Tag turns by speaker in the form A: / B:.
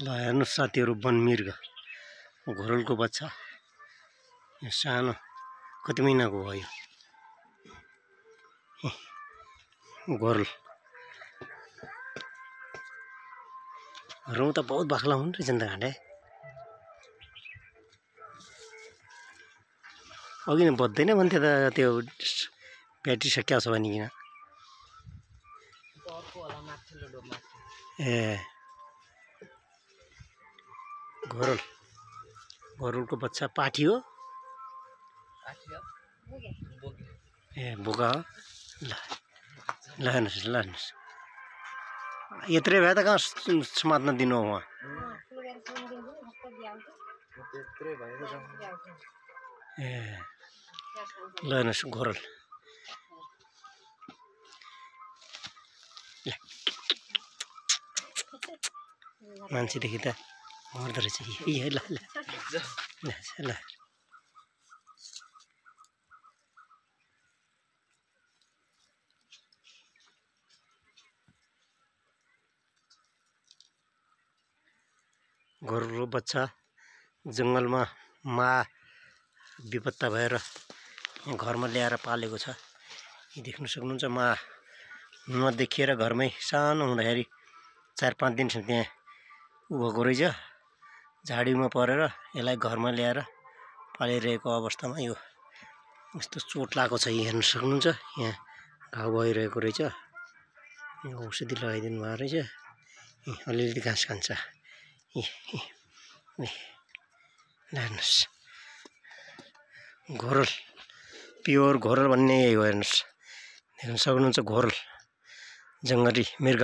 A: ल हेर्नुहोस् साथीहरू, वनमृग घोरलको बच्चा यो सानो कति महिनाको हो यो घोरल। रौँ त बहुत बाक्ला हुन् रहेछ नि त घाँटे। अघि नै बज्दैन भन्थ्यो त त्यो ब्याट्री सकिएको छ भनिकन। ए घोरलको बच्चा पाठी हो। ए बोका हो। ल ल हेर्नुहोस् ल हेर्नुहोस्, यत्रै भए त कहाँ समात्न दिनु हो उहाँ। ए ल हेर्नुहोस् घोरल। मान्छेदेखि त मर्दो रहेछ। ल ल ल ल घोरलको बच्चा जङ्गलमा विपत्ता भएर घरमा ल्याएर पालेको छ। यो देख्न सक्नुहुन्छ, नदेखिएर घरमै सानो हुँदाखेरि 4-5 दिनसम्म त्यहाँ भएको रहेछ। झाडीमा परेर यसलाई घरमा ल्याएर पालिरहेको अवस्थामा यो यस्तो चोट लागेको छ। यहाँ हेर्न सक्नुहुन्छ, यहाँ घाउ भइरहेको रहेछ। यो औषधि लगाइदिनु भएको रहेछ। अलिअलि घाँस खान्छ। हेर्नुहोस् घोरल, प्योर घोरल भन्ने यही हो। हेर्नुहोस्, देख्न सक्नुहुन्छ घोरल जङ्गली मृग।